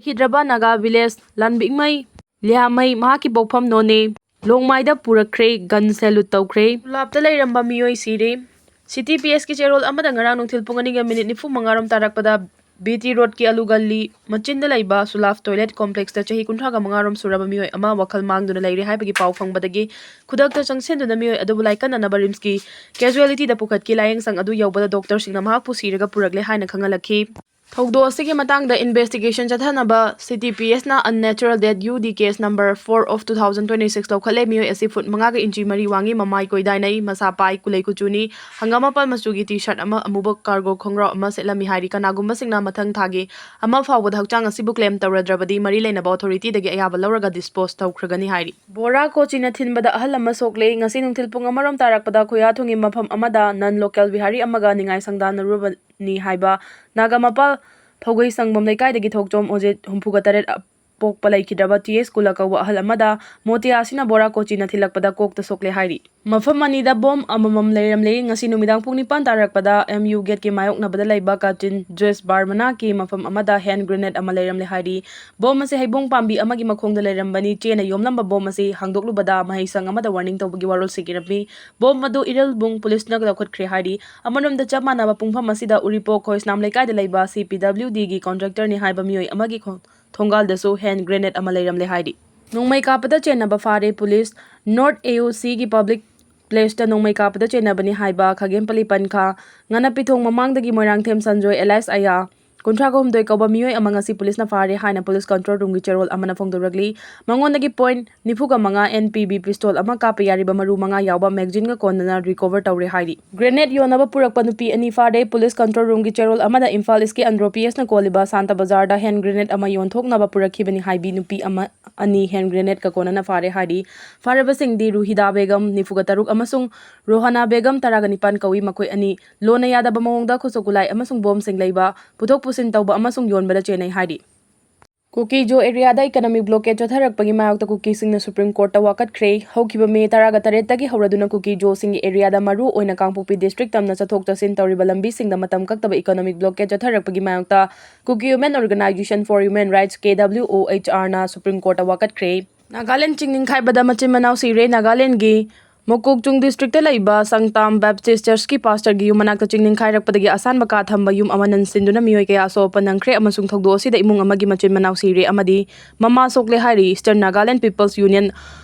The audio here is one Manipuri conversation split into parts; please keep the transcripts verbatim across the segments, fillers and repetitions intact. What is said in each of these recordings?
ꯍꯤꯗ꯭ꯔꯕꯥ ꯅꯥꯒꯥ ꯚꯤꯂꯦꯖ ꯂꯥꯟꯕꯤꯛꯃꯩ ꯂꯤꯌꯥꯃꯩ ꯃꯍꯥꯛꯀꯤ ꯄꯣꯛꯐꯝ ꯅꯣꯅꯦ ꯂꯣꯡꯃꯥꯏꯗ ꯄꯨꯔꯛꯈ꯭ꯔꯦ꯫ ꯒꯟ ꯁꯦꯂꯨꯠ ꯇꯧꯈ꯭ꯔꯦ꯫ ꯁꯨꯂꯥꯞꯇ ꯂꯩꯔꯝꯕ ꯃꯤꯑꯣꯏ ꯁꯤꯔꯦ꯫ ꯁꯤꯇꯤ ꯄꯤ ꯑꯦꯁꯀꯤ ꯆꯦꯔꯣꯜ ꯑꯃꯗ ꯉꯔꯥꯡ ꯅꯨꯡꯊꯤꯜ ꯄꯨꯡ ꯑꯅꯤꯒ ꯃꯤꯅꯤꯠ ꯅꯤꯐꯨ ꯃꯉꯥꯔꯣꯝ ꯇꯥꯔꯛꯄꯗ ꯕꯤ ꯇꯤ ꯔꯣꯗꯀꯤ ꯑꯂꯨ ꯒꯜꯂꯤ ꯃꯆꯤꯟꯗ ꯂꯩꯕ ꯁꯨꯂꯥꯞ ꯇꯣꯏꯂꯦꯠ ꯀꯣꯝꯄ꯭ꯂꯦꯛꯁꯇ ꯆꯍꯤ ꯀꯨꯟꯊ꯭ꯔꯥꯒ ꯃꯉꯥꯔꯣꯝ ꯁꯨꯔꯕ ꯃꯤꯑꯣꯏ ꯑꯃ ꯋꯥꯈꯜ ꯃꯥꯡꯗꯨꯅ ꯂꯩꯔꯦ ꯍꯥꯏꯕꯒꯤ ꯄꯥꯎ ꯐꯪꯕꯗꯒꯤ ꯈꯨꯗꯛꯇ ꯆꯪꯁꯤꯟꯗꯨꯅ ꯃꯤꯑꯣꯏ ꯑꯗꯨꯕꯨ ꯂꯥꯏꯀꯠꯅꯅꯕ ꯔꯤꯝꯁꯀꯤ ꯀꯦꯖꯨꯋꯦꯂꯤꯇꯤꯗ ꯄꯨꯈꯠꯈꯤ꯫ ꯂꯥꯌꯦꯡꯁꯪ ꯑꯗꯨ ꯌꯧꯕꯗ ꯗꯣꯛꯇꯔꯁꯤꯡꯅ ꯃꯍꯥꯛꯄꯨ ꯁꯤꯔꯒ ꯄꯨꯔꯛꯂꯦ ꯍꯥꯏꯅ ꯈꯪꯍꯜꯂꯛꯈꯤ꯫ ꯊꯧꯗꯣꯛ ꯑꯁꯤꯒꯤ ꯃꯇꯥꯡꯗ ꯏꯟꯚꯦꯁꯇꯤꯒꯦꯁꯟ ꯆꯠꯊꯅꯕ ꯁꯤ ꯇꯤ ꯄꯤ ꯑꯦꯁꯅ unnatural death U D case number four of two thousand twenty six ꯂꯧꯈꯠꯂꯦ꯫ ꯃꯤꯑꯣꯏ ꯑꯁꯤ ꯐꯨꯠ ꯃꯉꯥꯒ ꯏꯟꯆꯤ ꯃꯔꯤ ꯋꯥꯡꯉꯤ, ꯃꯃꯥꯏ ꯀꯣꯏꯗꯥꯏꯅꯩ, ꯃꯁꯥ ꯄꯥꯏ, ꯀꯨꯂꯩ ꯀꯨꯆꯨꯅꯤ, ꯍꯪꯒꯥꯝ ꯃꯄꯥꯜ ꯃꯆꯨꯒꯤ ꯇꯤ ꯁꯥꯔꯠ ꯑꯃ, ꯑꯃꯨꯕ ꯀꯥꯔꯒꯣ ꯈꯣꯡꯒ꯭ꯔꯥꯎ ꯑꯃ ꯁꯦꯠꯂꯝꯃꯤ ꯍꯥꯏꯔꯤ꯫ ꯀꯅꯥꯒꯨꯝꯕꯁꯤꯡꯅ ꯃꯊꯪ ꯊꯥꯒꯤ ꯑꯃ ꯐꯥꯎꯕꯗ ꯍꯛꯆꯥꯡ ꯑꯁꯤꯕꯨ ꯀ꯭ꯂꯦꯝ ꯇꯧꯔꯗ꯭ꯔꯕꯗꯤ ꯃꯔꯤ ꯂꯩꯅꯕ ꯑꯣꯊꯣꯔꯤꯇꯤꯗꯒꯤ ꯑꯌꯥꯕ ꯂꯧꯔꯒ ꯗꯤꯁꯄꯣꯖ ꯇꯧꯈ꯭ꯔꯒꯅꯤ ꯍꯥꯏꯔꯤ꯫ ꯕꯣꯔꯥ ꯀꯣꯆꯤꯅ ꯊꯤꯟꯕꯗ ꯑꯍꯜ ꯑꯃ ꯁꯣꯛꯂꯦ꯫ ꯉꯁꯤ ꯅꯨꯡꯊꯤꯜ ꯄꯨꯡ ꯑꯃꯔꯣꯝ ꯇꯥꯔꯛꯄꯗ ꯈꯨꯌꯥꯊꯣꯡꯒꯤ ꯃꯐꯝ ꯑꯃꯗ ꯅꯟ ꯂꯣꯀꯦꯜ ꯕꯤꯍꯥꯔꯤ ꯑꯃꯒ ꯅꯤꯡꯉꯥꯏ ꯁꯪꯗꯥꯅꯔꯨꯕ ꯅꯤ ꯍꯥꯏꯕ ꯅꯥꯒꯥ ꯃꯄꯥꯜ ꯐꯧꯒꯩ ꯁꯪꯕꯝ ꯂꯩꯀꯥꯏꯗꯒꯤ ꯊꯣꯛꯆꯣꯝ ꯑꯣꯖꯤꯠ, ꯍꯨꯝꯐꯨꯒ ꯇꯔꯦꯠ ꯄꯣꯛꯄ, ꯂꯩꯈꯤꯗ꯭ꯔꯕ ꯇꯤ ꯑꯦꯁ ꯀꯨꯂ ꯀꯧꯕ ꯑꯍꯜ ꯑꯃꯗ ꯃꯣꯇꯤꯌꯥ ꯑꯁꯤꯅ ꯕꯣꯔꯥ ꯀꯣꯆꯤꯅ ꯊꯤꯜꯂꯛꯄꯗ ꯀꯣꯛꯇ ꯁꯣꯛꯂꯦ ꯍꯥꯏꯔꯤ꯫ ꯃꯐꯝ ꯑꯅꯤꯗ ꯕꯣꯝ ꯑꯃꯃꯝ ꯂꯩꯔꯝꯂꯦ꯫ ꯉꯁꯤ ꯅꯨꯃꯤꯗꯥꯡ ꯄꯨꯡ ꯅꯤꯄꯥꯟ ꯇꯥꯔꯛꯄꯗ ꯑꯦꯝ ꯌꯨ ꯒꯦꯠꯀꯤ ꯃꯥꯌꯣꯛꯅꯕꯗ ꯂꯩꯕ ꯀꯥꯆꯤꯟ ꯖ꯭ꯋꯦꯁ ꯕꯥꯔ ꯃꯅꯥꯛꯀꯤ ꯃꯐꯝ ꯑꯃꯗ ꯍꯦꯟ ꯒ꯭ꯔꯦꯅꯦꯗ ꯑꯃ ꯂꯩꯔꯝꯂꯦ ꯍꯥꯏꯔꯤ꯫ ꯕꯣꯝ ꯑꯁꯤ ꯍꯩꯕꯣꯡ ꯄꯥꯝꯕꯤ ꯑꯃꯒꯤ ꯃꯈꯣꯡꯗ ꯂꯩꯔꯝꯕꯅꯤ꯫ ꯆꯦꯅ ꯌꯣꯝꯂꯝꯕ ꯕꯣꯝ ꯑꯁꯤ ꯍꯥꯡꯗꯣꯛꯂꯨꯕꯗ ꯃꯍꯩꯁꯪ ꯑꯃꯗ ꯋꯥꯔꯅꯤꯡ ꯇꯧꯕꯒꯤ ꯋꯥꯔꯣꯜ ꯁꯤꯡ ꯏꯔꯝꯃꯤ꯫ ꯕꯣꯝ ꯑꯗꯨ ꯏꯔꯤꯜꯕꯨꯡ ꯄꯨꯂꯤꯁꯅ ꯂꯧꯈꯠꯈ꯭ꯔꯦ ꯍꯥꯏꯔꯤ꯫ ꯑꯃꯔꯣꯝꯗ ꯆꯞ ꯃꯥꯟꯅꯕ ꯄꯨꯡꯐꯝ ꯑꯁꯤꯗ ꯎꯔꯤꯄꯣꯛ ꯈꯣꯏꯁꯅꯥꯝ ꯂꯩꯀꯥꯏꯗ ꯂꯩꯕ ꯁꯤ ꯄꯤ ꯗꯕ꯭ꯂꯤꯎ ꯗꯤꯒꯤ ꯀꯣꯟꯇ꯭ꯔꯦꯛꯇꯔꯅꯤ ꯍꯥꯏꯕ ꯃꯤꯑꯣꯏ ꯑꯃꯒꯤ ꯈꯣ-, ꯊꯣꯡꯒꯥꯜꯗꯁꯨ ꯍꯦꯟ ꯒ꯭ꯔꯦꯅꯦꯗ ꯑꯃ ꯂꯩꯔꯝꯂꯦ ꯍꯥꯏꯔꯤ꯫ ꯅꯣꯡꯃꯩ ꯀꯥꯞꯄꯗ ꯆꯦꯟꯅꯕ ꯐꯥꯔꯦ꯫ ꯄꯨꯂꯤꯁ ꯅꯣꯔꯠ ꯑꯦ ꯌꯨ ꯁꯤꯒꯤ ꯄꯕ꯭ꯂꯤꯛ ꯄ꯭ꯂꯦꯁꯇ ꯅꯣꯡꯃꯩ ꯀꯥꯞꯄꯗ ꯆꯦꯟꯅꯕꯅꯤ ꯍꯥꯏꯕ ꯈꯥꯒꯦꯝꯄꯂꯤ ꯄꯟꯈꯥ, ꯉꯥꯅꯄꯤꯊꯣꯡ ꯃꯃꯥꯡꯗꯒꯤ ꯃꯣꯏꯔꯥꯡꯊꯦꯝ ꯁꯟꯖꯣꯏ ꯑꯦꯂꯥꯏꯁ ꯑꯌꯥ, ꯀꯨꯟꯊ꯭ꯔꯥꯒ ꯍꯨꯝꯗꯣꯏ ꯀꯧꯕ ꯃꯤꯑꯣꯏ ꯑꯃ ꯉꯁꯤ ꯄꯨꯂꯤꯁꯅ ꯐꯥꯔꯦ ꯍꯥꯏꯅ ꯄꯨꯂꯤꯁ ꯀꯟꯇ꯭ꯔꯣꯜ ꯔꯨꯝꯒꯤ ꯆꯦꯔꯣꯜ ꯑꯃꯅ ꯐꯣꯡꯗꯣꯔꯛꯂꯤ꯫ ꯃꯉꯣꯟꯗꯒꯤ ꯄꯣꯏꯟꯠ ꯅꯤꯐꯨꯒ ꯃꯉꯥ ꯑꯦꯟ ꯄꯤ ꯕꯤ ꯄꯤꯁꯇꯣꯜ ꯑꯃ, ꯀꯥꯞꯄ ꯌꯥꯔꯤꯕ ꯃꯔꯨ ꯃꯉꯥ ꯌꯥꯎꯕ ꯃꯦꯒꯖꯤꯟꯒ ꯀꯣꯟꯅꯅ ꯔꯤꯀꯣꯚꯔ ꯇꯧꯔꯦ ꯍꯥꯏꯔꯤ꯫ ꯒ꯭ꯔꯦꯅꯦꯗ ꯌꯣꯟꯅꯕ ꯄꯨꯔꯛꯄ ꯅꯨꯄꯤ ꯑꯅꯤ ꯐꯥꯔꯦ꯫ ꯄꯨꯂꯤꯁ ꯀꯟꯇ꯭ꯔꯣꯜ ꯔꯨꯝꯒꯤ ꯆꯦꯔꯣꯜ ꯑꯃꯗ ꯏꯝꯐꯥꯜ ꯏꯁꯀꯤ ꯑꯟꯗ꯭ꯔꯣ ꯄꯤ ꯑꯦꯁꯅ ꯀꯣꯜꯂꯤꯕ ꯁꯥꯟꯇ ꯕꯖꯥꯔꯗ ꯍꯦꯟ ꯒ꯭ꯔꯦꯅꯦꯗ ꯑꯃ ꯌꯣꯟꯊꯣꯛꯅꯕ ꯄꯨꯔꯛꯈꯤꯕꯅꯤ ꯍꯥꯏꯕꯤ ꯅꯨꯄꯤ ꯑꯃ, ꯑꯅꯤ ꯍꯦꯟ ꯒ꯭ꯔꯦꯅꯦꯗꯀ ꯀꯣꯟꯅꯅ ꯐꯥꯔꯦ ꯍꯥꯏꯔꯤ꯫ ꯐꯥꯔꯕꯁꯤꯡꯗꯤ ꯔꯨꯍꯤꯗꯥ ꯕꯦꯒꯝ, ꯅꯤꯐꯨꯒ ꯇꯔꯨꯛ, ꯑꯃꯁꯨꯡ ꯔꯣꯍꯥꯅꯥ ꯕꯦꯒꯝ, ꯇꯔꯥꯒ ꯅꯤꯄꯥꯟ ꯀꯧꯏ꯫ ꯃꯈꯣꯏ ꯑꯅꯤ ꯂꯣꯟꯅ ꯌꯥꯗꯕ ꯃꯑꯣꯡꯗ ꯈꯨꯠꯁꯨ ꯈꯨꯠꯂꯥꯏ ꯑꯃꯁꯨꯡ ꯕꯣꯝꯁꯤꯡ ꯂꯩꯕ, ꯄꯨꯊꯣꯛ ꯄꯨꯁꯤꯟ ꯇꯧꯕ ꯑꯃꯁꯨꯡ ꯌꯣꯟꯕꯗ ꯆꯦꯟꯅꯩ ꯍꯥꯏꯔꯤ꯫ ꯀꯨꯀꯤ-ꯖꯣ ꯑꯦꯔꯤꯌꯥꯗ ꯏꯀꯣꯅꯣꯃꯤꯛ ꯕ꯭ꯂꯣꯀꯦꯗ ꯆꯠꯊꯔꯛꯄꯒꯤ ꯃꯥꯌꯣꯛꯇ ꯀꯨꯀꯤꯁꯤꯡꯅ ꯁꯨꯄ꯭ꯔꯤꯝ ꯀꯣꯔꯠꯇ ꯋꯥꯀꯠꯈ꯭ꯔꯦ꯫ ꯍꯧꯈꯤꯕ ꯃꯦ ꯇꯔꯥꯒ ꯇꯔꯦꯠꯇꯒꯤ ꯍꯧꯔꯗꯨꯅ ꯀꯨꯀꯤ-ꯖꯣꯁꯤꯡꯒꯤ ꯑꯦꯔꯤꯌꯥꯗ, ꯃꯔꯨ ꯑꯣꯏꯅ ꯀꯥꯡꯄꯣꯛꯄꯤ ꯗꯤꯁꯇ꯭ꯔꯤꯛ ꯇꯝꯅ ꯆꯠꯊꯣꯛ ꯆꯠꯁꯤꯟ ꯇꯧꯔꯤꯕ ꯂꯝꯕꯤꯁꯤꯡꯗ ꯃꯇꯝ ꯀꯛꯇꯕ ꯏꯀꯣꯅꯣꯃꯤꯛ ꯕ꯭ꯂꯣꯀꯦꯗ ꯆꯠꯊꯔꯛꯄꯒꯤ ꯃꯥꯌꯣꯛꯇ Kuki women organisation for human rights, K W O H ꯑꯥꯔꯅ ꯁꯨꯄ꯭ꯔꯤꯝ ꯀꯣꯔꯠꯇ ꯋꯥꯀꯠꯈ꯭ꯔꯦ꯫ ꯅꯥꯒꯥꯂꯦꯟ ꯆꯤꯡ ꯅꯤꯡꯈꯥꯏꯕꯗ ꯃꯆꯤꯟ ꯃꯅꯥꯎ ꯁꯤꯔꯦ꯫ ꯅꯥꯒꯥꯂꯦꯟꯒꯤ ꯃꯣꯀꯣꯛꯆꯨꯡ ꯗꯤꯁꯇ꯭ꯔꯤꯛꯇ ꯂꯩꯕ ꯁꯪꯇꯥꯝ ꯕꯦꯞꯇꯤꯁ ꯆꯔꯆꯀꯤ ꯄꯥꯁꯇꯔꯒꯤ ꯌꯨꯝ ꯃꯅꯥꯛꯇ ꯆꯤꯡ ꯅꯤꯡꯈꯥꯏꯔꯛꯄꯗꯒꯤ ꯑꯁꯥꯟꯕ ꯀꯥ ꯊꯝꯕ ꯌꯨꯝ ꯑꯃ ꯅꯟꯁꯤꯟꯗꯨꯅ ꯃꯤꯑꯣꯏ ꯀꯌꯥ ꯑꯁꯣꯛ ꯑꯄꯟ ꯅꯪꯈ꯭ꯔꯦ ꯑꯃꯁꯨꯡ ꯊꯧꯗꯣꯛ ꯑꯁꯤꯗ ꯏꯃꯨꯡ ꯑꯃꯒꯤ ꯃꯆꯤꯟ ꯃꯅꯥꯎ ꯁꯤꯔꯦ ꯑꯃꯗꯤ ꯃꯃꯥ ꯁꯣꯛꯂꯦ ꯍꯥꯏꯔꯤ꯫ ꯏꯁꯇꯔꯟ ꯅꯥꯒꯥꯂꯦꯟ ꯄꯤꯄꯜꯁ ꯌꯨꯅꯤꯌꯟ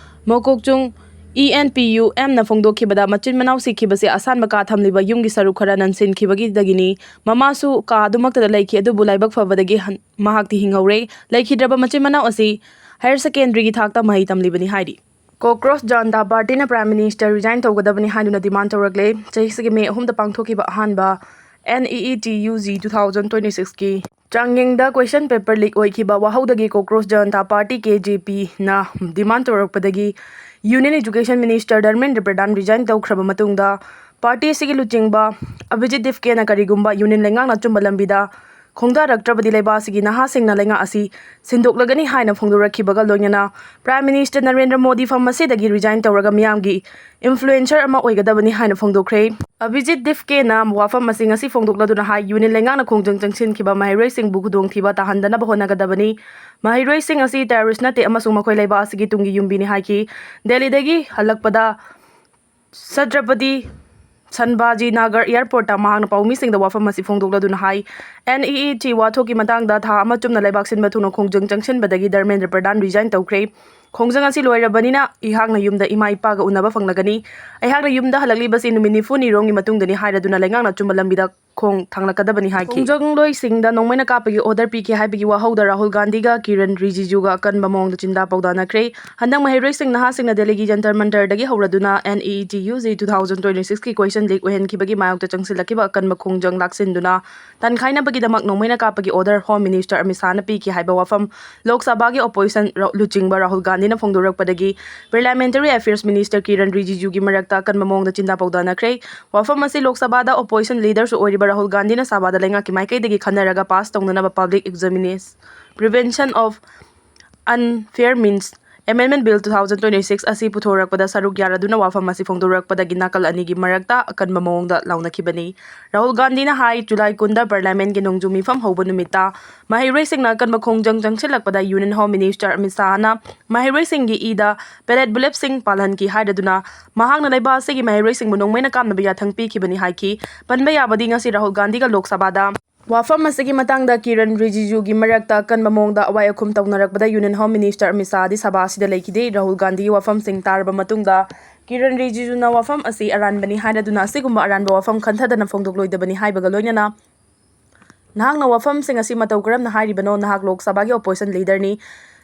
ꯃꯣꯀꯣꯛꯆꯨꯡ ꯏ ꯑꯦꯟ ꯄꯤ ꯌꯨ ꯑꯦꯝꯅ ꯐꯣꯡꯗꯣꯛꯈꯤꯕꯗ, ꯃꯆꯤꯟ ꯃꯅꯥꯎ ꯁꯤꯈꯤꯕꯁꯦ ꯑꯁꯥꯟꯕ ꯀꯥ ꯊꯝꯂꯤꯕ ꯌꯨꯝꯒꯤ ꯁꯔꯨꯛ ꯈꯔ ꯅꯟꯁꯤꯟꯈꯤꯕꯒꯤꯗꯒꯤꯅꯤ꯫ ꯃꯃꯥꯁꯨ ꯀꯥ ꯑꯗꯨꯃꯛꯇꯗ ꯂꯩꯈꯤ, ꯑꯗꯨꯕꯨ ꯂꯥꯏꯕꯛ ꯐꯕꯗꯒꯤ ꯍꯟ-, ꯃꯍꯥꯛꯇꯤ ꯍꯤꯡꯍꯧꯔꯦ꯫ ꯂꯩꯈꯤꯗ꯭ꯔꯕ ꯃꯆꯤꯟ ꯃꯅꯥꯎ ꯑꯁꯤ ꯍꯥꯌꯔ ꯁꯦꯀꯦꯟꯗꯔꯤꯒꯤ ꯊꯥꯛꯇ ꯃꯍꯩ ꯇꯝꯂꯤꯕꯅꯤ ꯍꯥꯏꯔꯤ꯫ ꯀꯣꯀ꯭ꯔꯣꯁ ꯖꯅꯇꯥ ꯄꯥꯔꯇꯤꯅ ꯄ꯭ꯔꯥꯏꯝ ꯃꯤꯅꯤꯁꯇꯔ ꯔꯤꯖꯥꯏꯟ ꯇꯧꯒꯗꯕꯅꯤ ꯍꯥꯏꯗꯨꯅ ꯗꯤꯃꯥꯟ ꯇꯧꯔꯛꯂꯦ꯫ ꯆꯍꯤꯁꯤꯒꯤ ꯃꯦ ꯑꯍꯨꯝꯗ ꯄꯥꯡꯊꯣꯛꯈꯤꯕ ꯑꯍꯥꯟꯕ N E E T U G two thousand twenty ꯁꯤꯛꯁꯀꯤ ꯆꯥꯡꯌꯦꯡꯗ ꯀꯣꯏꯁꯟ ꯄꯦꯄꯔ ꯂꯤꯛ ꯑꯣꯏꯈꯤꯕ ꯋꯥꯍꯧꯗꯒꯤ ꯀꯣꯀ꯭ꯔꯣꯁ ꯖꯅꯇꯥ ꯄꯥꯔꯇꯤ, ꯀꯦ ꯖꯦ ꯄꯤꯅ ꯗꯤꯃꯥꯟ ꯇꯧꯔꯛꯄꯗꯒꯤ ꯌꯨꯅꯤꯌꯟ ꯏꯖꯨꯀꯦꯁꯟ ꯃꯤꯅꯤꯁꯇꯔ ꯙꯔꯃꯦꯟꯗ꯭ꯔ ꯄ꯭ꯔꯙꯥꯟ ꯔꯤꯖꯥꯏꯟ ꯇꯧꯈ꯭ꯔꯕ ꯃꯇꯨꯡꯗ, ꯄꯥꯔꯇꯤ ꯑꯁꯤꯒꯤ ꯂꯨꯆꯤꯡꯕ ꯑꯚꯤꯖꯤꯠ ꯗꯤꯞꯀꯦꯅ ꯀꯔꯤꯒꯨꯝꯕ ꯌꯨꯅꯤꯌꯟ ꯂꯩꯉꯥꯛꯅ ꯑꯆꯨꯝꯕ ꯂꯝꯕꯤꯗ ꯈꯣꯡꯗꯥꯔꯛꯇ꯭ꯔꯕꯗꯤ ꯂꯩꯕꯥꯛ ꯑꯁꯤꯒꯤ ꯅꯍꯥꯁꯤꯡꯅ ꯂꯩꯉꯥꯛ ꯑꯁꯤ ꯁꯤꯟꯗꯣꯛꯂꯒꯅꯤ ꯍꯥꯏꯅ ꯐꯣꯡꯗꯣꯔꯛꯈꯤꯕꯒ ꯂꯣꯏꯅꯅ ꯄ꯭ꯔꯥꯏꯝ ꯃꯤꯅꯤꯁꯇꯔ ꯅꯔꯦꯟꯗ꯭ꯔ ꯃꯣꯗꯤ ꯐꯝ ꯑꯁꯤꯗꯒꯤ ꯔꯤꯖꯥꯏꯟ ꯇꯧꯔꯒ ꯃꯤꯌꯥꯝꯒꯤ ꯏꯟꯐ꯭ꯂꯨꯌꯦꯟꯁꯔ ꯑꯃ ꯑꯣꯏꯒꯗꯕꯅꯤ ꯍꯥꯏꯅ ꯐꯣꯡꯗꯣꯛꯈ꯭ꯔꯦ꯫ ꯑꯚꯤꯖꯤꯠ ꯗꯤꯞꯀꯦꯅ ꯋꯥꯐꯝ ꯑꯁꯤ ꯉꯁꯤ ꯐꯣꯡꯗꯣꯛꯂꯗꯨꯅ ꯍꯥꯏ, ꯌꯨꯅꯤꯌꯟ ꯂꯩꯉꯥꯛꯅ ꯈꯣꯡꯖꯪ ꯆꯪꯁꯤꯟꯈꯤꯕ ꯃꯍꯩꯔꯣꯏꯁꯤꯡꯕꯨ ꯈꯨꯗꯣꯡꯊꯤꯕ ꯇꯥꯍꯟꯗꯅꯕ ꯍꯣꯠꯅꯒꯗꯕꯅꯤ꯫ ꯃꯍꯩꯔꯣꯏꯁꯤꯡ ꯑꯁꯤ ꯇꯦꯔꯣꯔꯤꯁ ꯅꯠꯇꯦ ꯑꯃꯁꯨꯡ ꯃꯈꯣꯏ ꯂꯩꯕꯥꯛ ꯑꯁꯤꯒꯤ ꯇꯨꯡꯒꯤ ꯌꯨꯝꯕꯤꯅꯤ ꯍꯥꯏꯈꯤ꯫ ꯗꯦꯜꯂꯤꯗꯒꯤ ꯍꯜꯂꯛꯄꯗ ꯁꯇ꯭ꯔꯄꯇꯤ ꯁꯟꯕꯥꯖꯤ ꯅꯥꯒꯔ ꯑꯦꯌꯔꯄꯣꯔꯠꯇ ꯃꯍꯥꯛꯅ ꯄꯥꯎꯃꯤꯁꯤꯡꯗ ꯋꯥꯐꯝ ꯑꯁꯤ ꯐꯣꯡꯗꯣꯛꯂꯗꯨꯅ ꯍꯥꯏ, ꯑꯦꯟ ꯏ ꯏ ꯇꯤ ꯋꯥꯊꯣꯛꯀꯤ ꯃꯇꯥꯡꯗ ꯊꯥ ꯑꯃ ꯆꯨꯞꯅ ꯂꯩꯕꯥꯛ ꯁꯤꯟꯕ ꯊꯨꯡꯅ ꯈꯣꯡꯖꯪ ꯆꯪꯁꯤꯟꯕꯗꯒꯤ ꯙꯔꯃꯦꯟꯗ꯭ꯔ ꯄ꯭ꯔꯙꯥꯟ ꯔꯤꯖꯥꯏꯟ ꯇꯧꯈ꯭ꯔꯦ꯫ ꯈꯣꯡꯖꯪ ꯑꯁꯤ ꯂꯣꯏꯔꯕꯅꯤꯅ ꯑꯩꯍꯥꯛꯅ ꯌꯨꯝꯗ ꯏꯃꯥ ꯏꯄꯥꯒ ꯎꯅꯕ ꯐꯪꯂꯒꯅꯤ꯫ ꯑꯩꯍꯥꯛꯅ ꯌꯨꯝꯗ ꯍꯜꯂꯛꯂꯤꯕꯁꯤ ꯅꯨꯃꯤꯠ ꯅꯤꯐꯨꯅꯤꯔꯣꯝꯒꯤ ꯃꯇꯨꯡꯗꯅꯤ ꯍꯥꯏꯔꯗꯨꯅ ꯂꯩꯉꯥꯛꯅ ꯑꯆꯨꯝꯕ ꯂꯝꯕꯤꯗ ꯈꯣꯡ ꯊꯥꯡꯂꯛꯀꯗꯕꯅꯤ ꯍꯥꯏꯈꯤ꯫ ꯈꯣꯡꯖꯪꯂꯣꯏꯁꯤꯡꯗ ꯅꯣꯡꯃꯩꯅ ꯀꯥꯞꯄꯒꯤ ꯑꯣꯔꯗꯔ ꯄꯤꯈꯤ ꯍꯥꯏꯕꯒꯤ ꯋꯥꯍꯧꯗ ꯔꯥꯍꯨꯜ ꯒꯥꯟꯙꯤꯒ ꯀꯤꯔꯟ ꯔꯤꯖꯤꯖꯨꯒ ꯑꯀꯟꯕ ꯃꯑꯣꯡꯗ ꯆꯤꯟꯗꯥ ꯄꯥꯎꯗꯥꯅꯈ꯭ꯔꯦ꯫ ꯍꯟꯗꯛ ꯃꯍꯩꯔꯣꯏꯁꯤꯡ ꯅꯍꯥꯁꯤꯡꯅ ꯗꯦꯜꯂꯤꯒꯤ ꯖꯟꯇꯔ ꯃꯟꯇꯔꯗꯒꯤ ꯍꯧꯔꯗꯨꯅ N E E T U G two thousand twenty ꯁꯤꯛꯁꯀꯤ ꯀꯣꯏꯁꯟ ꯂꯤꯛ ꯑꯣꯏꯍꯟꯈꯤꯕꯒꯤ ꯃꯥꯌꯣꯛꯇ ꯆꯪꯁꯤꯜꯂꯛꯈꯤꯕ ꯑꯀꯟꯕ ꯈꯣꯡꯖꯪ ꯂꯥꯛꯁꯤꯟꯗꯨꯅ ꯇꯟꯈꯥꯏꯅꯕꯒꯤꯗꯃꯛ ꯅꯣꯡꯃꯩꯅ ꯀꯥꯞꯄꯒꯤ ꯑꯣꯔꯗꯔ ꯍꯣꯝ ꯃꯤꯅꯤꯁꯇꯔ ꯑꯃꯤꯠ ꯁꯥꯍꯅ ꯄꯤꯈꯤ ꯍꯥꯏꯕ ꯋꯥꯐꯝ ꯂꯣꯛ ꯁꯚꯥꯒꯤ ꯑꯣꯄꯣꯖꯤꯁꯟ ꯔ-, ꯂꯨꯆꯤꯡꯕ ꯔꯥꯍꯨꯜ ꯒꯥꯟꯙꯤ ꯒꯥꯟꯙꯤꯅ ꯐꯣꯡꯗꯣꯔꯛꯄꯗꯒꯤ Parliamentary Affairs Minister ꯀꯤꯔꯟ ꯔꯤꯖꯤꯖꯨꯒꯤ ꯃꯔꯛꯇ ꯑꯀꯟꯕ ꯃꯑꯣꯡꯗ ꯆꯤꯟꯗꯥ ꯄꯥꯎꯗꯥꯅꯈ꯭ꯔꯦ꯫ ꯋꯥꯐꯝ ꯑꯁꯤ ꯂꯣꯛ ꯁꯚꯥꯗ opposition leaderꯁꯨ ꯑꯣꯏꯔꯤꯕ ꯔꯥꯍꯨꯜ ꯒꯥꯟꯙꯤꯅ ꯁꯚꯥꯗ ꯂꯩꯉꯥꯛꯀꯤ ꯃꯥꯏꯀꯩꯗꯒꯤ ꯈꯟꯅꯔꯒ pass ꯇꯧꯅꯅꯕ Public Examination Prevention of Unfair Means Amendment Bill two thousand twenty-six ꯑꯁꯤ ꯄꯨꯊꯣꯔꯛꯄꯗ ꯁꯔꯨꯛ ꯌꯥꯔꯗꯨꯅ ꯋꯥꯐꯝ ꯑꯁꯤ ꯐꯣꯡꯗꯣꯔꯛꯄꯗꯒꯤ ꯅꯥꯀꯜ ꯑꯅꯤꯒꯤ ꯃꯔꯛꯇ ꯑꯀꯟꯕ ꯃꯑꯣꯡꯗ ꯂꯥꯎꯅꯈꯤꯕꯅꯤ꯫ ꯔꯥꯍꯨꯜ ꯒꯥꯟꯙꯤꯅ ꯍꯥꯏ, ꯖꯨꯂꯥꯏ ꯀꯨꯟꯗ Parliamentꯀꯤ ꯅꯣꯡꯖꯨ ꯃꯤꯐꯝ ꯍꯧꯕ ꯅꯨꯃꯤꯠꯇ ꯃꯍꯩꯔꯣꯏꯁꯤꯡꯅ ꯑꯀꯟꯕ ꯈꯣꯡꯖꯪ ꯆꯪꯁꯤꯜꯂꯛꯄꯗ Union Home Minister ꯑꯃꯤꯠ ꯁꯥꯍꯅ ꯃꯍꯩꯔꯣꯏꯁꯤꯡꯒꯤ ꯏꯗ pellet bulletꯁꯤꯡ ꯄꯥꯜꯍꯟꯈꯤ ꯍꯥꯏꯔꯗꯨꯅ ꯃꯍꯥꯛꯅ ꯂꯩꯕꯥꯛ ꯑꯁꯤꯒꯤ ꯃꯍꯩꯔꯣꯏꯁꯤꯡꯕꯨ ꯅꯣꯡꯃꯩꯅ ꯀꯥꯞꯅꯕ ꯌꯥꯊꯪ ꯄꯤꯈꯤꯕꯅꯤ ꯍꯥꯏꯈꯤ꯫ ꯄꯟꯕ ꯌꯥꯕꯗꯤ ꯉꯁꯤ ꯔꯥꯍꯨꯜ ꯒꯥꯟꯙꯤꯒ ꯂꯣꯛ ꯁꯚꯥꯗ ꯋꯥꯐꯝ ꯑꯁꯤꯒꯤ ꯃꯇꯥꯡꯗ ꯀꯤꯔꯟ ꯔꯤꯖꯤꯖꯨꯒꯤ ꯃꯔꯛꯇ ꯑꯀꯟꯕ ꯃꯑꯣꯡꯗ ꯑꯋꯥꯏ ꯑꯈꯨꯝ ꯇꯧꯅꯔꯛꯄꯗ Union Home Minister ꯑꯃꯤꯠ ꯁꯥꯍꯗꯤ ꯁꯚꯥ ꯑꯁꯤꯗ ꯂꯩꯈꯤꯗꯦ꯫ ꯔꯥꯍꯨꯜ ꯒꯥꯟꯙꯤꯒꯤ ꯋꯥꯐꯝꯁꯤꯡ ꯇꯥꯔꯕ ꯃꯇꯨꯡꯗ ꯀꯤꯔꯟ ꯔꯤꯖꯤꯖꯨꯅ ꯋꯥꯐꯝ ꯑꯁꯤ ꯑꯔꯥꯟꯕꯅꯤ ꯍꯥꯏꯔꯗꯨꯅ ꯑꯁꯤꯒꯨꯝꯕ ꯑꯔꯥꯟꯕ ꯋꯥꯐꯝ ꯈꯟꯊꯗꯅ ꯐꯣꯡꯗꯣꯛꯂꯣꯏꯗꯕꯅꯤ ꯍꯥꯏꯕꯒ ꯂꯣꯏꯅꯅ ꯅꯍꯥꯛꯅ ꯋꯥꯐꯝꯁꯤꯡ ꯑꯁꯤ ꯃꯇꯧ ꯀꯔꯝꯅ ꯍꯥꯏꯔꯤꯕꯅꯣ? ꯅꯍꯥꯛ ꯂꯣꯛ ꯁꯚꯥꯒꯤ opposition leaderꯅꯤ꯫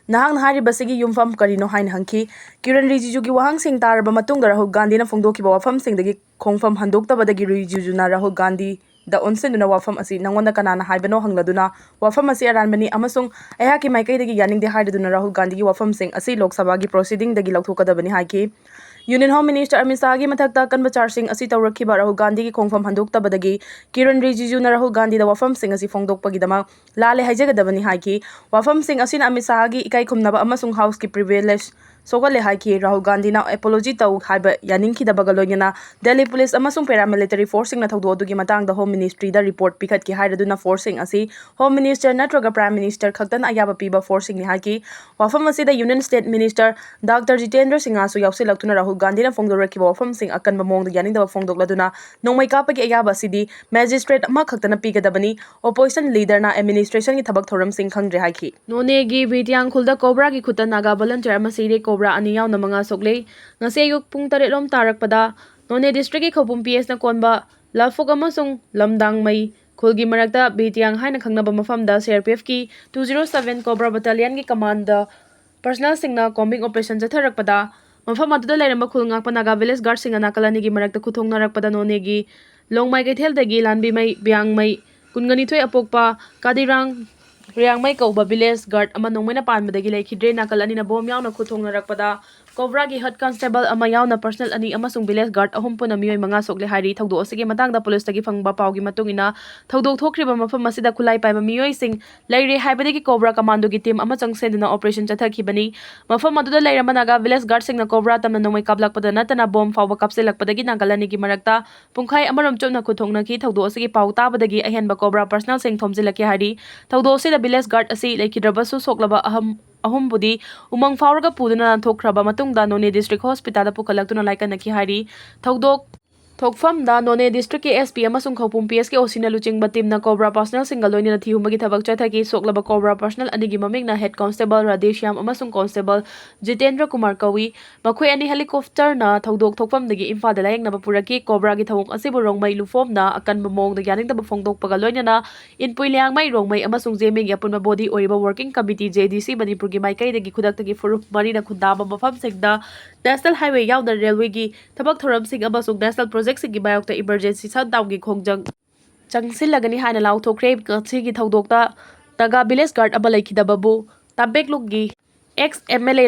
ꯅꯍꯥꯛꯅ ꯍꯥꯏꯔꯤꯕꯁꯤꯒꯤ ꯌꯨꯝꯐꯝ ꯀꯔꯤꯅꯣ ꯍꯥꯏꯅ ꯍꯪꯈꯤ꯫ ꯀꯤꯔꯟ ꯔꯤꯖꯤꯖꯨꯒꯤ ꯋꯥꯍꯪꯁꯤꯡ ꯇꯥꯔꯕ ꯃꯇꯨꯡꯗ ꯔꯥꯍꯨꯜ ꯒꯥꯟꯙꯤꯅ ꯐꯣꯡꯗꯣꯛꯈꯤꯕ ꯋꯥꯐꯝꯁꯤꯡꯗꯒꯤ ꯈꯣꯡꯐꯝ ꯍꯟꯗꯣꯛꯇꯕꯗꯒꯤ ꯔꯤꯖꯤꯖꯨꯅ ꯔꯥꯍꯨꯜ ꯒꯥꯟꯙꯤꯗ ꯑꯣꯟꯁꯤꯟꯗꯨꯅ ꯋꯥꯐꯝ ꯑꯁꯤ ꯅꯉꯣꯟꯗ ꯀꯅꯥꯅ ꯍꯥꯏꯕꯅꯣ ꯍꯪꯂꯗꯨꯅ ꯋꯥꯐꯝ ꯑꯁꯤ ꯑꯔꯥꯟꯕꯅꯤ ꯑꯃꯁꯨꯡ ꯑꯩꯍꯥꯛꯀꯤ ꯃꯥꯏꯀꯩꯗꯒꯤ ꯌꯥꯅꯤꯡꯗꯦ ꯍꯥꯏꯔꯗꯨꯅ ꯔꯥꯍꯨꯜ ꯒꯥꯟꯙꯤꯒꯤ ꯋꯥꯐꯝꯁꯤꯡ ꯑꯁꯤ ꯂꯣꯛ ꯁꯚꯥꯒꯤ proceedingꯗꯒꯤ ꯂꯧꯊꯣꯛꯀꯗꯕꯅꯤ ꯍꯥꯏꯈꯤ꯫ Union Home Minister ꯑꯃꯤꯠ ꯁꯥꯍꯒꯤ ꯃꯊꯛꯇ ꯑꯀꯟꯕ chargeꯁꯤꯡ ꯑꯁꯤ ꯇꯧꯔꯛꯈꯤꯕ ꯔꯥꯍꯨꯜ ꯒꯥꯟꯙꯤꯒꯤ ꯈꯣꯡꯐꯝ ꯍꯟꯗꯣꯛꯇꯕꯗꯒꯤ ꯀꯤꯔꯟ ꯔꯤꯖꯤꯖꯨꯅ ꯔꯥꯍꯨꯜ ꯒꯥꯟꯙꯤꯗ ꯋꯥꯐꯝꯁꯤꯡ ꯑꯁꯤ ꯐꯣꯡꯗꯣꯛꯄꯒꯤꯗꯃꯛ ꯂꯥꯜꯂꯦ ꯍꯥꯏꯖꯒꯗꯕꯅꯤ ꯍꯥꯏꯈꯤ꯫ ꯋꯥꯐꯝꯁꯤꯡ ꯑꯁꯤꯅ ꯑꯃꯤꯠ ꯁꯥꯍꯒꯤ ꯏꯀꯥꯏ ꯈꯨꯝꯅꯕ ꯑꯃꯁꯨꯡ Houseꯀꯤ privilege ꯁꯣꯛꯍꯜꯂꯦ ꯍꯥꯏꯈꯤ꯫ ꯔꯥꯍꯨꯜ ꯒꯥꯟꯙꯤꯅ apology ꯇꯧ ꯍꯥꯏꯕ ꯌꯥꯅꯤꯡꯈꯤꯗꯕꯒ ꯂꯣꯏꯅꯅ Delhi Police ꯑꯃꯁꯨꯡ paramilitary forceꯁꯤꯡꯅ ꯊꯧꯗꯣꯛ ꯑꯗꯨꯒꯤ ꯃꯇꯥꯡꯗ Home Ministryꯗ report ꯄꯤꯈꯠꯈꯤ ꯍꯥꯏꯔꯗꯨꯅ forceꯁꯤꯡ ꯑꯁꯤ Home Minister ꯅꯠꯇ꯭ꯔꯒ Prime Minister ꯈꯛꯇꯅ ꯑꯌꯥꯕ ꯄꯤꯕ forceꯁꯤꯡꯅꯤ ꯍꯥꯏꯈꯤ꯫ ꯋꯥꯐꯝ ꯑꯁꯤꯗ Union State Minister Doctor Jitendra ꯁꯤꯡꯍꯁꯨ ꯌꯥꯎꯁꯤꯜꯂꯛꯇꯨꯅ Rahul ꯒꯥꯟꯙꯤꯅ ꯐꯣꯡꯗꯣꯔꯛꯈꯤꯕ ꯋꯥꯐꯝꯁꯤꯡ ꯑꯀꯟꯕ ꯃꯑꯣꯡꯗ ꯌꯥꯅꯤꯡꯗꯕ ꯐꯣꯡꯗꯣꯛꯂꯗꯨꯅ ꯅꯣꯡꯃꯩ ꯀꯥꯞꯄꯒꯤ ꯑꯌꯥꯕ ꯑꯁꯤꯗꯤ magistrate ꯑꯃꯈꯛꯇꯅ ꯄꯤꯒꯗꯕꯅꯤ, opposition leaderꯅ administrationꯒꯤ ꯊꯕꯛ ꯊꯧꯔꯝꯁꯤꯡ ꯈꯪꯗ꯭ꯔꯦ ꯍꯥꯏꯈꯤ꯫ ꯅꯣꯅꯦꯒꯤ ꯕꯤꯇꯤꯌꯥꯡ ꯈꯨꯜꯗ COBRAꯒꯤ ꯈꯨꯠꯇ ꯅꯥꯒꯥ volunteer ꯑꯃ ꯁꯤꯔꯦ꯫ COBRA ꯑꯅꯤ ꯌꯥꯎꯅ ꯃꯉꯥ ꯁꯣꯛꯂꯦ꯫ ꯉꯁꯤ ꯑꯌꯨꯛ ꯄꯨꯡ ꯇꯔꯦꯠ ꯂꯣꯝ ꯇꯥꯔꯛꯄꯗ ꯅꯣꯅꯦ districtꯀꯤ ꯈꯧꯄꯨꯝ PSꯅ ꯀꯣꯟꯕ ꯂꯐꯨꯛ ꯑꯃꯁꯨꯡ ꯂꯝꯗꯥꯡꯃꯩ ꯈꯨꯜꯒꯤ ꯃꯔꯛꯇ ꯕꯤꯇꯤꯌꯥꯡ ꯍꯥꯏꯅ ꯈꯪꯅꯕ ꯃꯐꯝꯗ CRPFꯀꯤ two zero seven COBRA battalionꯒꯤ commando personnelꯁꯤꯡꯅ combing operation ꯆꯠꯊꯔꯛꯄꯗ ꯃꯐꯝ ꯑꯗꯨꯗ ꯂꯩꯔꯝꯕ ꯈꯨꯜ ꯉꯥꯛꯄ ꯅꯥꯒꯥ village guardꯁꯤꯡꯒ ꯅꯥꯀꯜ ꯑꯅꯤꯒꯤ ꯃꯔꯛꯇ ꯈꯨꯠꯊꯣꯛꯅꯔꯛꯄꯗ ꯅꯣꯅꯦꯒꯤ ꯂꯣꯡꯃꯥꯏ ꯀꯩꯊꯦꯜꯗꯒꯤ ꯂꯥꯟꯕꯤꯃꯩ ꯕꯤꯌꯥꯡꯃꯩ ꯀꯨꯟꯒꯅꯤꯊꯣꯏ ꯑꯄꯣꯛꯄ ꯀꯥꯗꯤꯔꯥꯡ ꯔꯤꯌꯥꯡꯃꯩ ꯀꯧꯕ ꯚꯤꯂꯦꯖ ꯒꯥꯔꯗ ꯑꯃ ꯅꯣꯡꯃꯩꯅ ꯄꯥꯟꯕꯗꯒꯤ ꯂꯩꯈꯤꯗ꯭ꯔꯦ꯫ ꯅꯥꯀꯜ ꯑꯅꯤꯅ ꯕꯣꯝ ꯌꯥꯎꯅ ꯈꯨꯠ ꯊꯣꯡꯅꯔꯛꯄꯗ ꯀꯣꯕ꯭ꯔꯥꯒꯤ ꯍꯦꯗ ꯀꯟꯁꯇꯦꯕꯜ ꯑꯃ ꯌꯥꯎꯅ ꯄꯔꯁꯅꯦꯜ ꯑꯅꯤ ꯑꯃꯁꯨꯡ ꯚꯤꯂꯦꯖ ꯒꯥꯔꯗ ꯑꯍꯨꯝ ꯄꯨꯟꯅ ꯃꯤꯑꯣꯏ ꯃꯉꯥ ꯁꯣꯛꯂꯦ ꯍꯥꯏꯔꯤ꯫ ꯊꯧꯗꯣꯛ ꯑꯁꯤꯒꯤ ꯃꯇꯥꯡꯗ ꯄꯨꯂꯤꯁꯇꯒꯤ ꯐꯪꯕ ꯄꯥꯎꯒꯤ ꯃꯇꯨꯡ ꯏꯟꯅ, ꯊꯧꯗꯣꯛ ꯊꯣꯛꯈ꯭ꯔꯤꯕ ꯃꯐꯝ ꯑꯁꯤꯗ ꯈꯨꯠꯂꯥꯏ ꯄꯥꯏꯕ ꯃꯤꯑꯣꯏꯁꯤꯡ ꯂꯩꯔꯦ ꯍꯥꯏꯕꯗꯒꯤ ꯀꯣꯕ꯭ꯔꯥ ꯀꯃꯥꯟꯗꯣꯒꯤ ꯇꯤꯝ ꯑꯃ ꯆꯪꯁꯤꯟꯗꯨꯅ ꯑꯣꯄꯔꯦꯁꯟ ꯆꯠꯊꯈꯤꯕꯅꯤ꯫ ꯃꯐꯝ ꯑꯗꯨꯗ ꯂꯩꯔꯝꯕ ꯅꯥꯒꯥ ꯚꯤꯂꯦꯖ ꯒꯥꯔꯗꯁꯤꯡꯅ ꯀꯣꯕ꯭ꯔꯥ ꯇꯝꯅ ꯅꯣꯡꯃꯩ ꯀꯥꯞꯂꯛꯄꯗ ꯅꯠꯇꯅ ꯕꯣꯝ ꯐꯥꯎꯕ ꯀꯥꯞꯁꯤꯜꯂꯛꯄꯗꯒꯤ ꯅꯥꯒꯥꯂꯦꯟꯒꯤ ꯃꯔꯛꯇ ꯄꯨꯡꯈꯥꯏ ꯑꯃꯔꯣꯝ ꯆꯨꯞꯅ ꯈꯨꯠ ꯊꯣꯛꯅꯈꯤ꯫ ꯊꯧꯗꯣꯛ ꯑꯁꯤꯒꯤ ꯄꯥꯎ ꯇꯥꯕꯗꯒꯤ ꯑꯍꯦꯟꯕ ꯀꯣꯕ꯭ꯔꯥ ꯄꯔꯁꯅꯦꯜꯁꯤꯡ ꯊꯣꯝꯖꯤꯜꯂꯛꯈꯤ ꯍꯥꯏꯔꯤ꯫ ꯊꯧꯗꯣꯛ ꯑꯁꯤꯗ ꯚꯤꯂꯦꯖ ꯒꯥꯔꯗ ꯑꯁꯤ ꯂꯩꯈꯤꯗ꯭ꯔꯕꯁꯨ, ꯁꯣꯛꯂꯕ ꯑꯍꯝ-, ꯑꯍꯨꯝꯕꯨꯗꯤ ꯎꯃꯪ ꯐꯥꯎꯔꯒ ꯄꯨꯗꯨꯅ ꯅꯥꯟꯊꯣꯛꯈ꯭ꯔꯕ ꯃꯇꯨꯡꯗ ꯅꯣꯅꯦ ꯗꯤꯁꯇ꯭ꯔꯤꯛ ꯍꯣꯁꯄꯤꯇꯥꯜꯗ ꯄꯨꯈꯠꯂꯛꯇꯨꯅ ꯂꯥꯏꯀꯠꯅꯈꯤ ꯍꯥꯏꯔꯤ꯫ ꯊꯧꯗꯣꯛ ꯊꯣꯛꯐꯝꯗ ꯅꯣꯅꯦ ꯗꯤꯁꯇ꯭ꯔꯤꯛꯀꯤ S P ꯑꯃꯁꯨꯡ ꯈꯧꯄꯨꯝ P S ꯀꯤ O C ꯅ ꯂꯨꯆꯤꯡꯕ ꯇꯤꯝꯅ ꯀꯣꯕ꯭ꯔꯥ ꯄꯔꯁꯅꯦꯜꯁꯤꯡꯒ ꯂꯣꯏꯅꯅ ꯊꯤꯍꯨꯝꯕꯒꯤ ꯊꯕꯛ ꯆꯠꯊꯈꯤ꯫ ꯁꯣꯛꯂꯕ ꯀꯣꯕ꯭ꯔꯥ ꯄꯔꯁꯅꯦꯜ ꯑꯅꯤꯒꯤ ꯃꯃꯤꯡꯅ ꯍꯦꯗ ꯀꯣꯟꯁꯇꯦꯕꯜ ꯔꯥꯙꯦꯁ꯭ꯌꯥꯝ ꯑꯃꯁꯨꯡ ꯀꯣꯟꯁꯇꯦꯕꯜ ꯖꯤꯇꯦꯟꯗ꯭ꯔ ꯀꯨꯃꯥꯔ ꯀꯧꯏ꯫ ꯃꯈꯣꯏ ꯑꯅꯤ ꯍꯦꯂꯤꯀꯣꯞꯇꯔꯅ ꯊꯧꯗꯣꯛ ꯊꯣꯛꯐꯝꯗꯒꯤ ꯏꯝꯐꯥꯜꯗ ꯂꯥꯌꯦꯡꯅꯕ ꯄꯨꯔꯛꯈꯤ꯫ ꯀꯣꯕ꯭ꯔꯥꯒꯤ ꯊꯧꯑꯣꯡ ꯑꯁꯤꯕꯨ ꯔꯣꯡꯃꯩ ꯂꯨꯐꯣꯝꯅ ꯑꯀꯟꯕ ꯃꯑꯣꯡꯗ ꯌꯥꯅꯤꯡꯗꯕ ꯐꯣꯡꯗꯣꯛꯄꯒ ꯂꯣꯏꯅꯅ ꯏꯟꯄꯨꯏ ꯂꯤꯌꯥꯡꯃꯩ ꯔꯣꯡꯃꯩ ꯑꯃꯁꯨꯡ ꯖꯦꯃꯦꯒꯤ ꯑꯄꯨꯟꯕ ꯕꯣꯗꯤ ꯑꯣꯏꯔꯤꯕ working committee, J D C, ꯃꯅꯤꯄꯨꯔꯒꯤ ꯃꯥꯏꯀꯩꯗꯒꯤ ꯈꯨꯗꯛꯇꯒꯤ ꯐꯨꯔꯨꯞ ꯃꯔꯤꯅ ꯈꯨꯟꯗꯥꯕ ꯃꯐꯝꯁꯤꯡꯗ ꯅꯦꯁꯅꯦꯜ ꯍꯥꯏꯋꯦ ꯌꯥꯎꯅ ꯔꯦꯜꯋꯦꯒꯤ ꯊꯕꯛ ꯊꯧꯔꯝꯁꯤꯡ ꯑꯃꯁꯨꯡ ꯅꯦꯁꯅꯦꯜ ꯄ꯭ꯔꯣꯖꯦꯛꯁꯤꯡꯒꯤ ꯃꯥꯌꯣꯛꯇ ꯏꯃꯔꯖꯦꯟꯁꯤ ꯁꯠꯗꯥꯎꯟꯒꯤ ꯈꯣꯡꯖꯪ ꯆꯪꯁꯤꯜꯂꯒꯅꯤ ꯍꯥꯏꯅ ꯂꯥꯎꯊꯣꯛꯈ꯭ꯔꯦ꯫ ꯉꯁꯤꯒꯤ ꯊꯧꯗꯣꯛꯇ ꯅꯥꯒꯥ ꯚꯤꯂꯦꯖ ꯒꯥꯔꯗ ꯑꯃ ꯂꯩꯈꯤꯗꯕꯕꯨ ꯇꯥꯃꯦꯡꯂꯣꯡꯒꯤ ex M L A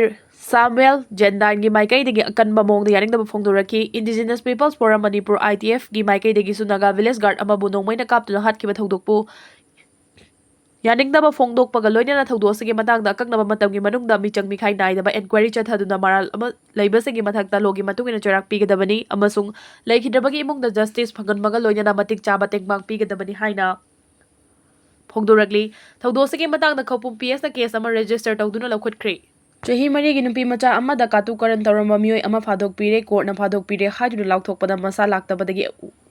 ꯁꯥꯃꯨꯑꯦꯜ ꯖꯦꯟꯗꯥꯟꯒꯤ ꯃꯥꯏꯀꯩꯗꯒꯤ ꯑꯀꯟꯕ ꯃꯑꯣꯡꯗ ꯌꯥꯅꯤꯡꯗꯕ ꯐꯣꯡꯗꯣꯔꯛꯈꯤ꯫ Indigenous People's Forum Manipur, I T F, ꯒꯤ ꯃꯥꯏꯀꯩꯗꯒꯤꯁꯨ ꯅꯥꯒꯥ ꯚꯤꯂꯦꯖ ꯒꯥꯔꯗ ꯑꯃꯕꯨ ꯅꯣꯡꯃꯩꯅ ꯀꯥꯞꯇꯨꯅ ꯍꯥꯠꯈꯤꯕ ꯊꯧꯗꯣꯛꯄꯨ ꯌꯥꯅꯤꯡꯗꯕ ꯐꯣꯡꯗꯣꯛꯄꯒ ꯂꯣꯏꯅꯅ ꯊꯧꯗꯣꯛ ꯑꯁꯤꯒꯤ ꯃꯇꯥꯡꯗ ꯑꯀꯛꯅꯕ ꯃꯇꯝꯒꯤ ꯃꯅꯨꯡꯗ ꯃꯤꯆꯪ ꯃꯤꯈꯥꯏ ꯅꯥꯏꯗꯕ ꯏꯟꯀ꯭ꯋꯥꯏꯔꯤ ꯆꯠꯊꯗꯨꯅ ꯃꯔꯥꯜ ꯑꯃ ꯂꯩꯕꯁꯤꯡꯒꯤ ꯃꯊꯛꯇ ꯂꯣꯒꯤ ꯃꯇꯨꯡ ꯏꯟꯅ ꯆꯩꯔꯥꯛ ꯄꯤꯒꯗꯕꯅꯤ ꯑꯃꯁꯨꯡ ꯂꯩꯈꯤꯗ꯭ꯔꯕꯒꯤ ꯏꯃꯨꯡꯗ ꯖꯁꯇꯤꯁ ꯐꯪꯍꯟꯕꯒ ꯂꯣꯏꯅꯅ ꯃꯇꯤꯛ ꯆꯥꯕ ꯇꯦꯡꯕꯥꯡ ꯄꯤꯒꯗꯕꯅꯤ ꯍꯥꯏꯅ ꯐꯣꯡꯗꯣꯔꯛꯂꯤ꯫ ꯊꯧꯗꯣꯛ ꯑꯁꯤꯒꯤ ꯃꯇꯥꯡꯗ ꯈꯧꯄꯨꯝ P S ꯅ ꯀꯦꯁ ꯑꯃ ꯔꯦꯖꯤꯁꯇꯔ ꯇꯧꯗꯨꯅ ꯂꯧꯈꯠꯈ꯭ꯔꯦ꯫ ꯆꯍꯤ ꯃꯔꯤꯒꯤ ꯅꯨꯄꯤ ꯃꯆꯥ ꯑꯃꯗ ꯀꯥꯇꯨ ꯀꯥꯔꯟ ꯇꯧꯔꯝꯕ ꯃꯤꯑꯣꯏ ꯑꯃ ꯐꯥꯗꯣꯛꯄꯤꯔꯦ, ꯀꯣꯔꯠꯅ ꯐꯥꯗꯣꯛꯄꯤꯔꯦ ꯍꯥꯏꯗꯨꯅ ꯂꯥꯎꯊꯣꯛꯄꯗ ꯃꯁꯥ ꯂꯥꯛꯇꯕꯗꯒꯤ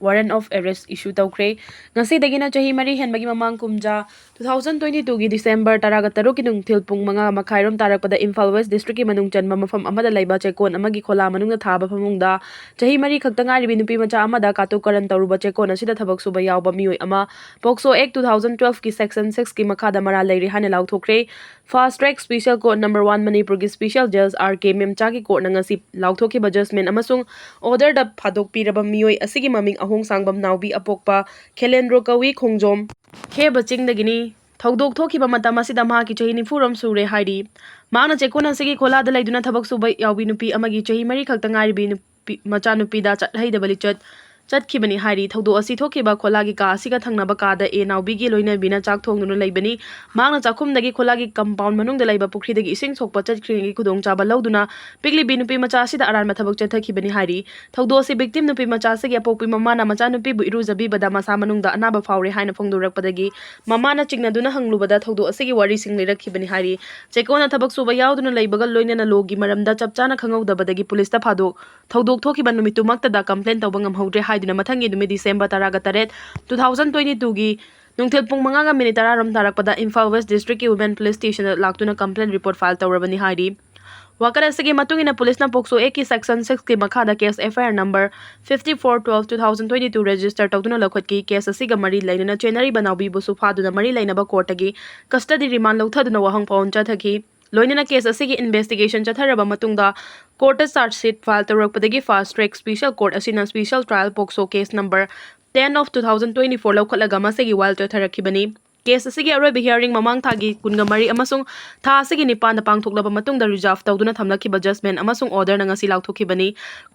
warrant of arrest issue ꯇꯧꯈ꯭ꯔꯦ꯫ ꯉꯁꯤꯗꯒꯤꯅ ꯆꯍꯤ ꯃꯔꯤ ꯍꯦꯟꯕꯒꯤ ꯃꯃꯥꯡ ꯀꯨꯝꯖꯥ two thousand twenty twoꯒꯤ December ꯇꯔꯥꯒ ꯇꯔꯨꯛꯀꯤ ꯅꯨꯡꯊꯤꯜ ꯄꯨꯡ ꯃꯉꯥ ꯃꯈꯥꯏꯔꯣꯝ ꯇꯥꯔꯛꯄꯗ ꯏꯝꯐꯥꯜ ꯋꯦꯁ ꯗꯤꯁꯇ꯭ꯔꯤꯛꯀꯤ ꯃꯅꯨꯡ ꯆꯟꯕ ꯃꯐꯝ ꯑꯃꯗ ꯂꯩꯕ ꯆꯦꯛꯀꯣꯟ ꯑꯃꯒꯤ ꯈꯣꯂꯥ ꯃꯅꯨꯡꯗ ꯊꯥꯕ ꯐꯃꯨꯡꯗ ꯆꯍꯤ ꯃꯔꯤ ꯈꯛꯇ ꯉꯥꯏꯔꯤꯕꯤ ꯅꯨꯄꯤ ꯃꯆꯥ ꯑꯃꯗ ꯀꯥꯇꯨ ꯀꯥꯔꯟ ꯇꯧꯔꯨꯕ ꯆꯦꯛꯀꯣꯟ ꯑꯁꯤꯗ ꯊꯕꯛ ꯁꯨꯕ ꯌꯥꯎꯕ ꯃꯤꯑꯣꯏ ꯑꯃ POCSO Act two thousand twelveꯀꯤ section sixꯀꯤ ꯃꯈꯥꯗ ꯃꯔꯥꯜ ꯂꯩꯔꯤ ꯍꯥꯏꯅ ꯂꯥꯎꯊꯣꯛꯈ꯭ꯔꯦ꯫ Fast Track Special Court Number One ꯃꯅꯤꯄꯨꯔꯒꯤ special judge R K ꯃꯦꯝꯆꯥꯒꯤ ꯀꯣꯔꯠꯅ ꯉꯁꯤ ꯂꯥꯎꯊꯣꯛꯈꯤꯕ judgment ꯑꯃꯁꯨꯡ orderꯗ ꯐꯥꯗꯣꯛꯄꯤꯔꯕ ꯃꯤꯑꯣꯏ ꯑꯁꯤꯒꯤ ꯃꯃꯤꯡ ꯑꯍꯣꯡꯁꯥꯡꯕꯝ ꯅꯥꯎꯕꯤ ꯑꯄꯣꯛꯄ ꯈꯦꯂꯦꯟꯗ꯭ꯔꯣ ꯀꯧꯏ, ꯈꯣꯡꯖꯣꯝ ꯈꯦꯕ ꯆꯤꯡꯗꯒꯤꯅꯤ꯫ ꯊꯧꯗꯣꯛ ꯊꯣꯛꯈꯤꯕ ꯃꯇꯝ ꯑꯁꯤꯗ ꯃꯍꯥꯛꯀꯤ ꯆꯍꯤ ꯅꯤꯐꯨꯔꯣꯝ ꯁꯨꯔꯦ ꯍꯥꯏꯔꯤ꯫ ꯃꯍꯥꯛꯅ ꯆꯦꯛꯀꯣꯟ ꯑꯁꯤꯒꯤ ꯈꯣꯂꯥꯗ ꯂꯩꯗꯨꯅ ꯊꯕꯛ ꯁꯨꯕ ꯌꯥꯎꯕꯤ ꯅꯨꯄꯤ ꯑꯃꯒꯤ ꯆꯍꯤ ꯃꯔꯤ ꯈꯛꯇ ꯉꯥꯏꯔꯤꯕꯤ ꯅꯨꯄꯤ, ꯃꯆꯥꯅꯨꯄꯤꯗ ꯆꯠꯍꯩꯗꯕ ꯂꯤꯆꯠ ꯆꯠꯈꯤꯕꯅꯤ ꯍꯥꯏꯔꯤ꯫ ꯊꯧꯗꯣꯛ ꯑꯁꯤ ꯊꯣꯛꯈꯤꯕ ꯈꯣꯂꯥꯒꯤ ꯀꯥ ꯑꯁꯤꯒ ꯊꯪꯅꯕ ꯀꯥꯗ ꯑꯦ ꯅꯥꯎꯕꯤꯒꯤ ꯂꯣꯏꯅꯕꯤꯅ ꯆꯥꯛ ꯊꯣꯡꯗꯨꯅ ꯂꯩꯕꯅꯤ꯫ ꯃꯍꯥꯛꯅ ꯆꯥꯛꯈꯨꯝꯗꯒꯤ ꯈꯣꯂꯥꯒꯤ compound ꯃꯅꯨꯡꯗ ꯂꯩꯕ ꯄꯨꯈ꯭ꯔꯤꯗꯒꯤ ꯏꯁꯤꯡ ꯁꯣꯛꯄ ꯆꯠꯈ꯭ꯔꯤꯉꯩꯒꯤ ꯈꯨꯗꯣꯡꯆꯥꯕ ꯂꯧꯗꯨꯅ ꯄꯤꯛꯂꯤꯕꯤ ꯅꯨꯄꯤ ꯃꯆꯥ ꯑꯁꯤꯗ ꯑꯔꯥꯟꯕ ꯊꯕꯛ ꯆꯠꯊꯈꯤꯕꯅꯤ ꯍꯥꯏꯔꯤ꯫ ꯊꯧꯗꯣꯛ ꯑꯁꯤ victim ꯅꯨꯄꯤ ꯃꯆꯥ ꯑꯁꯤꯒꯤ ꯑꯄꯣꯛꯄꯤ ꯃꯃꯥꯅ ꯃꯆꯥꯅꯨꯄꯤꯕꯨ ꯏꯔꯨꯖꯕꯤꯕꯗ ꯃꯁꯥ ꯃꯅꯨꯡꯗ ꯑꯅꯥꯕ ꯐꯥꯎꯔꯦ ꯍꯥꯏꯅ ꯐꯣꯡꯗꯣꯔꯛꯄꯗꯒꯤ ꯃꯃꯥꯅ ꯆꯤꯡꯅꯗꯨꯅ ꯍꯪꯂꯨꯕꯗ ꯊꯧꯗꯣꯛ ꯑꯁꯤꯒꯤ ꯋꯥꯔꯤꯁꯤꯡ ꯂꯤꯔꯛꯈꯤꯕꯅꯤ ꯍꯥꯏꯔꯤ꯫ ꯆꯦꯛꯀꯣꯟꯅ ꯊꯕꯛ ꯁꯨꯕ ꯌꯥꯎꯗꯨꯅ ꯂꯩꯕꯒ ꯂꯣꯏꯅꯅ ꯂꯣꯒꯤ ꯃꯔꯝꯗ ꯆꯞ ꯆꯥꯅ ꯈꯪꯍꯧꯗꯕꯗꯒꯤ ꯄꯨꯂꯤꯁꯇ ꯐꯥꯗꯣꯛ ꯊꯧꯗꯣꯛ ꯊꯣꯛꯈꯤꯕ ꯅꯨꯃꯤꯠꯇꯨꯃꯛꯇꯗ complain ꯇꯧꯕ ꯉꯝꯍꯧꯗ꯭ꯔꯦ ꯍꯥꯏꯗꯨꯅ ꯃꯊꯪꯒꯤ ꯅꯨꯃꯤꯠ December ꯇꯔꯥꯒ ꯇꯔꯦꯠ, two thousand twenty twoꯒꯤ ꯅꯨꯡꯊꯤꯜ ꯄꯨꯡ ꯃꯉꯥꯒ ꯃꯤꯅꯤꯠ ꯇꯔꯥꯔꯣꯝ ꯇꯥꯔꯛꯄꯗ ꯏꯝꯐꯥꯜ West Districtꯀꯤ Women Police Stationꯗ ꯂꯥꯛꯇꯨꯅ complain report file ꯇꯧꯔꯕꯅꯤ ꯍꯥꯏꯔꯤ꯫ ꯋꯥꯀꯠ ꯑꯁꯤꯒꯤ ꯃꯇꯨꯡ ꯏꯟꯅ ꯄꯨꯂꯤꯁꯅ POCSO Actꯀꯤ section sixꯀꯤ ꯃꯈꯥꯗ case F I R number fifty four twelve two thousand twenty two register ꯇꯧꯗꯨꯅ ꯂꯧꯈꯠꯈꯤ꯫ Case ꯑꯁꯤꯒ ꯃꯔꯤ ꯂꯩꯅꯅ ꯆꯦꯟꯅꯔꯤꯕ ꯅꯥꯎꯕꯤꯕꯨꯁꯨ ꯐꯥꯗꯨꯅ ꯃꯔꯤ ꯂꯩꯅꯕ courtꯇꯒꯤ custody remand ꯂꯧꯊꯗꯨꯅ ꯋꯥꯍꯪ ꯄꯥꯎꯟ ꯆꯠꯊꯈꯤ꯫ ꯂꯣꯏꯅꯅ case ꯑꯁꯤꯒꯤ investigation ꯆꯠꯊꯔꯕ ꯃꯇꯨꯡꯗ courtꯇ charge sheet file ꯇꯧꯔꯛꯄꯗꯒꯤ fast track special court ꯑꯁꯤꯅ special trial POCSO case number ten of two thousand twenty four ꯂꯧꯈꯠꯂꯒ ꯃꯁꯤꯒꯤ ꯋꯥꯌꯦꯜ ꯆꯠꯊꯔꯛꯈꯤꯕꯅꯤ꯫ Case ꯑꯁꯤꯒꯤ ꯑꯔꯣꯏꯕ hearing ꯃꯃꯥꯡ ꯊꯥꯒꯤ ꯀꯨꯟꯒ ꯃꯔꯤ ꯑꯃꯁꯨꯡ ꯊꯥ ꯑꯁꯤꯒꯤ ꯅꯤꯄꯥꯟꯗ ꯄꯥꯡꯊꯣꯛꯂꯕ ꯃꯇꯨꯡꯗ reserve ꯇꯧꯗꯨꯅ ꯊꯝꯂꯛꯈꯤꯕ judgment ꯑꯃꯁꯨꯡ orderꯅ ꯉꯁꯤ ꯂꯥꯎꯊꯣꯛꯈꯤꯕꯅꯤ꯫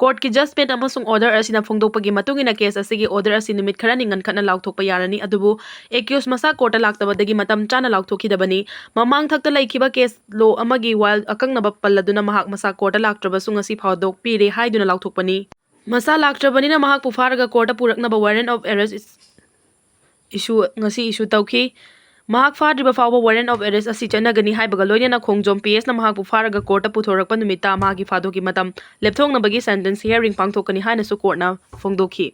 Courtꯀꯤ judgment ꯑꯃꯁꯨꯡ order ꯑꯁꯤꯅ ꯐꯣꯡꯗꯣꯛꯄꯒꯤ ꯃꯇꯨꯡ ꯏꯟꯅ case ꯑꯁꯤꯒꯤ order ꯑꯁꯤ ꯅꯨꯃꯤꯠ ꯈꯔꯅꯤ ꯉꯟꯈꯠꯅ ꯂꯥꯎꯊꯣꯛꯄ ꯌꯥꯔꯅꯤ, ꯑꯗꯨꯕꯨ accused ꯃꯁꯥ courtꯇ ꯂꯥꯛꯇꯕꯗꯒꯤ ꯃꯇꯝ ꯆꯥꯅ ꯂꯥꯎꯊꯣꯛꯈꯤꯗꯕꯅꯤ꯫ ꯃꯃꯥꯡ ꯊꯛꯇ ꯂꯩꯈꯤꯕ case law ꯑꯃꯒꯤ ꯋꯥꯌꯦꯜ ꯑꯀꯪꯅꯕ ꯄꯜꯂꯗꯨꯅ ꯃꯍꯥꯛ ꯃꯁꯥ courtꯇ ꯂꯥꯛꯇ꯭ꯔꯕꯁꯨ ꯉꯁꯤ ꯐꯥꯗꯣꯛ ꯄꯤꯔꯦ ꯍꯥꯏꯗꯨꯅ ꯂꯥꯎꯊꯣꯛꯄꯅꯤ꯫ ꯃꯁꯥ ꯂꯥꯛꯇ꯭ꯔꯕꯅꯤꯅ ꯃꯍꯥꯛꯄꯨ ꯐꯥꯔꯒ courtꯇ ꯄꯨꯔꯛꯅꯕ warrant of arrest issue, ꯉꯁꯤ issue ꯇꯧꯈꯤ꯫ ꯃꯍꯥꯛ ꯐꯥꯗ꯭ꯔꯤꯕ ꯐꯥꯎꯕ warrant of arrest ꯑꯁꯤ ꯆꯠꯅꯒꯅꯤ ꯍꯥꯏꯕꯒ ꯂꯣꯏꯅꯅ ꯈꯣꯡꯖꯣꯝ PSꯅ ꯃꯍꯥꯛꯄꯨ ꯐꯥꯔꯒ courtꯇ ꯄꯨꯊꯣꯔꯛꯄ ꯅꯨꯃꯤꯠꯇ ꯃꯍꯥꯛꯀꯤ ꯐꯥꯗꯣꯛꯀꯤ ꯃꯇꯝ ꯂꯦꯞꯊꯣꯛꯅꯕꯒꯤ sentence hearing ꯄꯥꯡꯊꯣꯛꯀꯅꯤ ꯍꯥꯏꯅꯁꯨ courtꯅ ꯐꯣꯡꯗꯣꯛꯈꯤ꯫